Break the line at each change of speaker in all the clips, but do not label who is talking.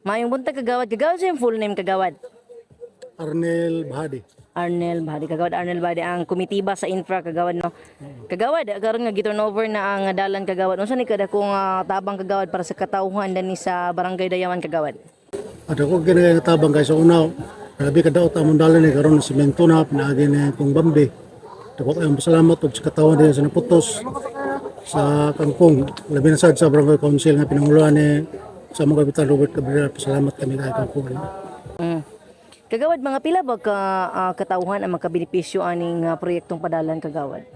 Maayong buntag, Kagawad. Kagawad, sa imong full name, Kagawad?
Arnel Bahadi.
Arnel Bahadi. Kagawad Arnel Bahadi, ang komitiba sa infra, Kagawad, no. Kagawad, karon nga gi-turn over na ang dalan, Kagawad. Unsa ni kadako nga tabang, Kagawad, para sa katawhan dinhi sa Barangay Dayawan, Kagawad?
At ako ginagay nga tabang kay sa una, grabe kadaot among dalan ni karon semento na pinaagi ni kong Bambi. Dako kayong pasalamat og sa katawan din sa Naputos sa Kangkong. Labi na sad sa Barangay Council nga pinanguluhan ni sa among Kapitan Robert Cabrera. Pasalamat kami kay Kangkong.
Kagawad, mga pila ba ka katawhan ang makabenepisyo aning proyektong padalan, Kagawad?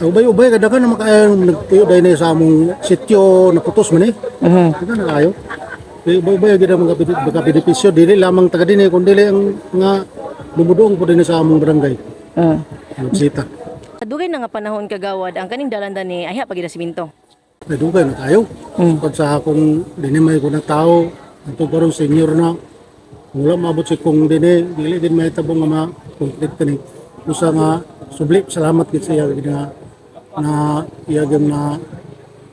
Ubay-ubay kadaghan na makaayo nagpuyo dahil na sa among sityo Naputos man eh. Daghan na kaayo. Ubay-ubay gyud ang mga makabenepisyo dili lamang taga dinhi kundi ang mga lumuduong po dinhi sa among barangay. Bisita.
Dugay na nga panahon, Kagawad, ang kaning dalan dani ay pa gid siminto.
Ay, dugay na kayo. Pag sa akong dinhi may ko na tao, ang karon senior na. Kung wala maabot si kong dinhi, dili din may tabong nga ma-complete kani. Usa nga subli salamat gid sa iya gid nga na iya gyud na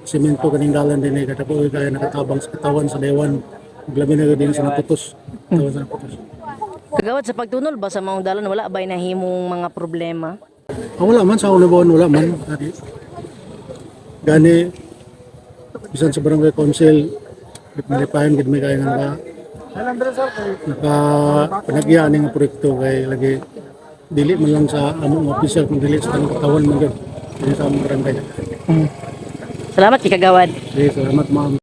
semento kaning dalan dinhi kada po kaya nakatabang sa katawan sa Dayawan. Ug labi na gyud din sa Naputos. Katawan sa Naputos.
Kagawad, sa pagtunol ba sa maong dalan, wala ba nahimong mga problema?
Ah, wala man sa akong nabuhan, wala man. Gani, gani bisan sa barangay council, malipayan gid may kaya nga naka panagya ani nga proyekto kay lagi dili man lang sa among official kung dili sa tanang katawan man gyud dili sa among barangay.
Salamat kay Kagawad.
Sige, salamat, ma'am.